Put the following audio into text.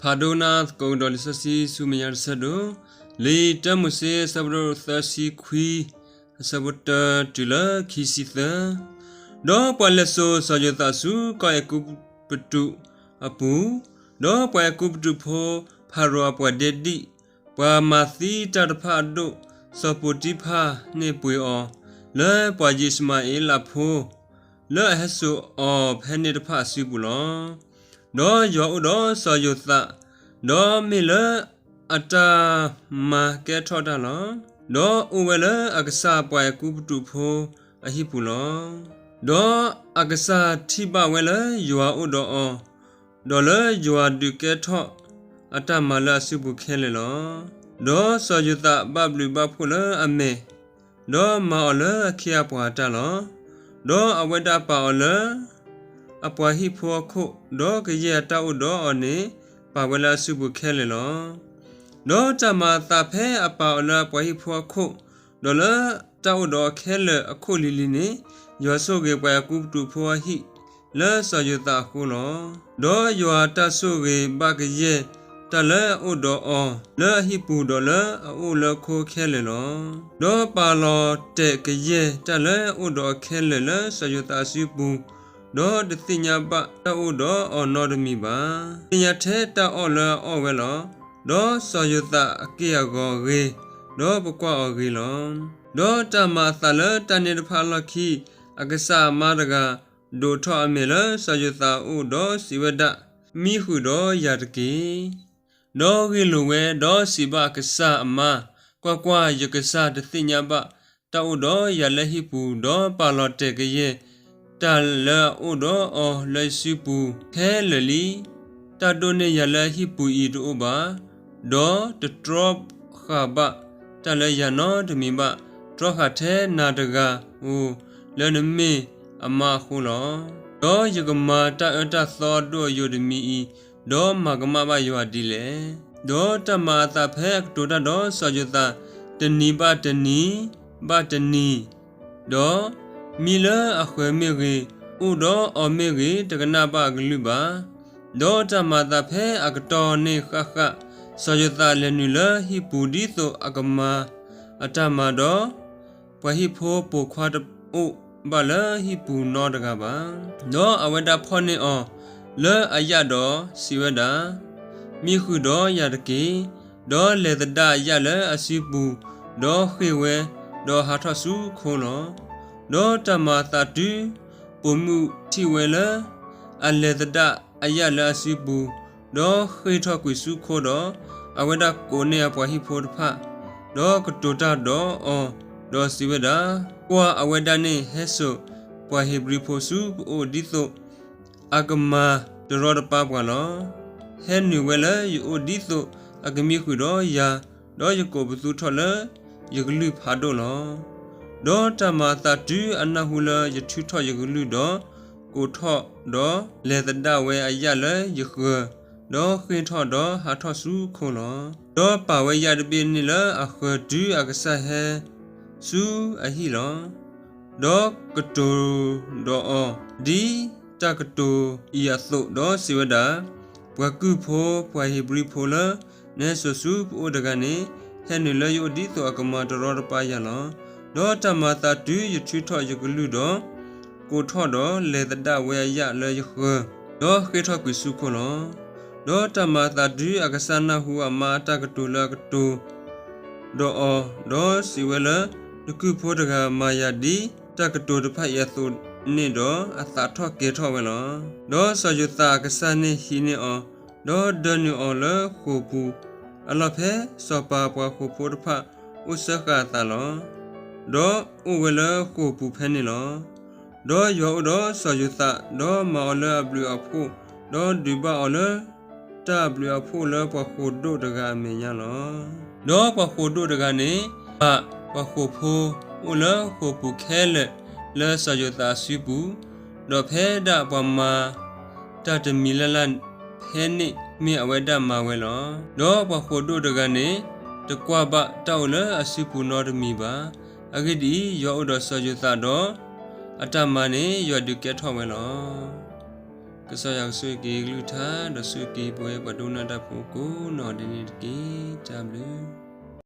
ဖးဒိၣ်နၢ်သကိးကဒီးလံာ်စီဆှံဆူမဲာ်ညါတဆၢဒိၣ်, လံာ်တၢမိၤၡ့အဆၢဖးဒိၣ်သၢဆံခွံ, အဆၢဖိတၢတုၤလၢခံဆံသၢ. ဒီးပှၤလဲၤစိာ်စီၤယိၤသးဆူကီၢ်အဲၤကူပတူးအပူၤ, ဒီးပှၤအဲၤကူပတူးဖိ ဖၤရိၤအပှၤဒ့ဒံၣ်, ပှၤမၤသံတၢ်တဖၣ်အဒိၣ်, စီၤပိၤတံဖၤန့ၣ်ပှ့ၤအီၤ, လၢပှၤယံၡမၤအ့လးဖိ လၢအဟဲစိာ်အီၤဖဲန့ၣ်တဖၣ်အစုပူၤလီၤ. ဒီးယွၤအိၣ်ဒီးစီၤယိၤသး, ဒီးမ့ၢ်လၢအတၢ်မၤကဲထီၣ်တၢ်လီၤ. ဒီးအိၣ်ဝဲလၢအကစၢ်ပှၤအဲၤကူပတူးဖိအဟံၣ်ပူၤလီၤ. ဒီးအကစၢ်ထံၣ်ဘၣ်ဝဲလၢယွၤအိၣ်ဒီးအီၤ, ဒီးလၢယွၤဒုးကဲထီၣ်အတၢ်မၤလၢအစုပူၤခဲလၢာ်လီၤ. ဒီးစီၤယိၤသးဘၣ်ဘျုးဘၣ်ဖှိၣ်လၢအမဲာ်, ဒီးမၤအီၤလၢအခ့အပှၤအတၢ်လီၤ. ဒီးအဝဲဒၣ်ပာ်အီၤလၢ အပှၤဟံၣ်ဖိအခိၣ်, ဒီးကယဲၢ်အတၢ်အိၣ်ဒီးအီၤန့ၣ် ပာ်ဝဲလၢအစုပူၤခဲလၢာ်လီၤ. ဒီးတၢ်မၤအသးဖဲအပာ်အီၤလၢအပှၤဟံၣ်ဖိအခိၣ်, ဒီးလၢတၢ်အိၣ်ဒီးအီၤခဲလၢာ်အခိၣ်လံၤလံၤန့ၣ်, ယွၤဆိၣ်ဂ့ၤပှၤအဲၤကူပတူးဖိအဟံၣ်လၢစီၤယိၤသးအဃိလီၤ. ဒီးယွၤတၢ်ဆိၣ်ဂ့ၤဘၣ်ကယဲၢ်တၢ်လၢအအိၣ်ဒီးအီၤလၢအဟံၣ်ပူၤ, ဒီးလၢအအိၣ်လၢခိခဲလၢာ်လီၤ. ဒီးပာ်လီၤတဲာ်ကယဲၢ်တၢ်လၢအအိၣ်ဒီးအီၤခဲလၢာ်လၢစီၤယိၤသးအစုပူၤ, ဒီးတသ့ၣ်ညါဘၣ်တၢ်အိၣ်ဒီးအီၤနီတမံၤဘၣ်. သ့ၣ်ညါထဲတၢ်အီၣ်လၢအအီၣ်ဝဲလီၤ. ဒီးစီၤယိၤသးအက့ၢ်အဂီၤဂ့ၤ, ဒီးပကွၢ်အီၤဂ့ၤလီၤ. ဒီးတၢ်မၤအသးလၢတၢ်န့ၣ်တဖၣ်အလီၢ်ခံ, အကစၢ်အမါတဂၤ ဒိးထီၣ်အမဲာ်လၢစီၤယိၤသးအအိၣ်, ဒီးစံးဝဲဒၣ်, မံဃုာ်ဒီးယၤတက့ၢ်. ဒီးဂ့ၢ်လိာ်ဝဲ, ဒီးစံးဘၣ်အကစၢ်အမါ, ကွၢ်ကွၢ်, ယကစၢ်တသ့ၣ်ညါဘၣ်တၢ်အိၣ်ဒီးယၤလၢဟံၣ်ပူၤ, ဒီးပာ်လီၤတဲာ်ကယဲၢ်တၢ်လၢအအိၣ်ဒီးအီၤလၢယစုပူၤခဲလၢာ်လံ. တၢ်ဒိးန့ၢ်ယၤလၢဟံၣ်ပူၤအံၤတအိၣ်ဘၣ်, ဒီးတတြီဃာ်ဘၣ်တၢ်လၢယၤနီတမံၤဘၣ်, တြီဃာ်ထဲနၤတဂၤဧိၤလၢနမ့ၢ်အမါအဃိလီၤ. ဒီးယကမၤတၢ်အၢတၢ်သီအဒိၣ်အယိာ်တမံၤအံၤ, ဒီးမၤကမၣ်ဘၣ်ယွၤဒ်လဲၣ်. ဒီးတၢ်မၤအသးဖဲအကတိၤတၢ်ဒီးစီၤယိၤသး, တနံၤဘၣ်တနံၤဘၣ်တနံၤ, ဒီးမံလၢအဃၢၤမ့ၢ်ဂ့ၤ, အိၣ်ဒီးအီၤမ့ၢ်ဂ့ၤ, တကနၣ်ဘၣ်အကလုၢ်ဘၣ်. ဒီးတၢ်မၤအသးဖဲအကတီၢ်န့ၣ်ဃၣ်ဃၣ်, စီၤယိၤသးလဲၤနုာ်လၢဟံၣ်ပူၤဒ်သိးအကမၤအတၢ်မၤဒီး, ပှၤဟံၣ်ဖိပိာ်ခွါတအိၣ်ဘၣ်လၢဟံၣ်ပူၤနီတဂၤဘၣ်. ဒီးအဝဲဒၣ်ဖီၣ်န့ၢ်အီၤလၢအယာ်ဒီးစံးဝဲဒၣ်, မံဃုာ်ဒီးယၤတက့ၢ်. ဒီးလဲၤသဒၣ်အယာ်လၢအစုပူၤ, ဒီးဃ့ၢ်ဝဲ, ဒီးဟးထီၣ်ဆူခိလီၤ. ဒီးတၢ်မၤအသးတုၤပိာ်မုၣ်ထံၣ်ဝဲလၢအလဲၤသဒၣ်အယာ်လၢအစုပူၤ, ဒီးဃ့ၢ်ထီၣ်ကွံာ်ဆူခိဒီး, အဝဲဒၣ်ကိးန့ၢ်အပှၤဟံၣ်ဖိတဖၣ်, ဒီးကတိၤတၢ်ဒီးအီၤ, ဒီးစံးဝဲဒၣ်, ကွၢ်အဝဲဒၣ်န့ၣ်ဟဲစိာ်ပှၤဧ့ၤဘြံၤဖိဆူပအိၣ်ဒ်သိး အကမၤတရီတပါပှၤလီၤ. ဟဲနုာ်ဝဲလၢယအိၣ်ဒ်သိးအကမံဃုာ်ဒီးယၤ, ဒီးယကိးပသူထီၣ်လၢယကလုၢ်ဖးဒိၣ်လီၤ. ဒီးတၢ်မၤအသးတုၤအနၢ်ဟူလၢယထုထီၣ်ယကလုၢ်ဒီးကိးထီၣ်ဒီးလဲၤသဒၣ်ဝဲအယာ်လၢယဃၢၤ, ဒီးဃ့ၢ်ထီၣ်ဒီးဟးထီၣ်ဆူခိလီၤ. ဒီးပာ်ဝဲယၣ်တဘ့ၣ်န့ၣ်လၢအဃၢၤတုၤအကစၢ်ဟဲဆူအဟံၣ်လီၤ. ဒီးကတိၤဒီးအီၤဒ်တၢ်ကတိၤအံၤအသိး, ဒီးစံးဝဲဒၣ်, ပှၤကုၢ်ဖိ, ပှၤဧ့ၤဘြံၤဖိလၢနဟဲစိာ်ဆူပအိၣ်တဂၤန့ၣ်, ဟဲနုာ်လၢယအိၣ်ဒ်သိးအကမၤတရီတပါယၤလီၤ. ဒီးတၢ်မၤအသးတုၤယထုထီၣ်ယကလုၢ်ဒီးကိးထီၣ်ဒီးလဲၤသဒၣ်ဝဲအယာ်လၢယဃၢၤ, ဒီးဃ့ၢ်ထီၣ်ကွံာ်ဆူခိလီၤ. ဒီးတၢ်မၤအသးတုၤအကစၢ်နၢ်ဟူအမါအတၢ်ကတိၤလၢအကတိၤ ဒီးအီၤ, ဒီးစံးဝဲလၢ, နကုၢ်ဖိတဂၤမၤယၤဒ်တၢ်ကတိၤတဖၣ်အံၤအသိးန့ၣ်, ဒီးအသးထီၣ်ကဲၤထီၣ်ဝဲလီၤ. ဒီးစီၤယိၤသးအကစၢ်န့ၣ်ဟံးန့ၢ်အီၤ, ဒီးဒၢနုာ်အီၤလၢဃိာ်ပူၤအလီၢ်ဖဲစီၤပၤအပှၤဃိာ်ဖိတဖၣ် အိၣ်စၢဃာ်အသးလီၤ. ဒီးအိၣ်ဝဲလၢဃိာ်ပူၤဖဲန့ၣ်လီၤ. ဒီးယွၤအိၣ်ဒီးစီၤယိၤသး, ဒီးမၤအီၤလၢအဘျုးအဖှိၣ်, ဒီးဒုးဘၣ်အီၤလၢတၢ်အဘျုးအဖှိၣ်လၢပှၤဃိာ်ဒိၣ်တဂၤအမဲာ်ညါလီၤ. ဒီးပှၤဃိာ်ဒိၣ်တဂၤန့ၣ် ပာ်ပှၤဃိာ်ဖိအိၣ်လၢဃိာ်ပူၤခဲလၢာ်လၢစီၤယိၤသးအစုပူၤ, ဒီးဖဲဒၣ်ပှၤမၤတၢ်တမံၤလၢ်လၢ်ဖဲန့ၣ်မ့ၢ်အဝဲဒၣ်မၤဝဲလီၤ. ဒီးပှၤဃိာ်ဒိၣ်တဂၤန့ၣ် တကွၢ်ဘၣ်တၢ်အိၣ်လၢအစုပူၤနီတမံၤဘၣ်. အဂ့ၢ်ဒ်အံၤ, ယွၤအိၣ်ဒီးစီၤယိၤသးဒီး အတၢ်မၤန့ၣ် ယွၤဒုးကဲထီၣ်ဝဲလီၤ. ကစၢ်ယွၤကဆိၣ်ဂ့ၤက့ၤကလုၢ်ကထါ ဒီးဆိၣ်ဂ့ၤက့ၤပဝဲပှၤဒိကနၣ်တၢ်ဖိကိးနီၢ်ဒဲးန့ၣ်တက့ၢ်. တၢ်ဘျုး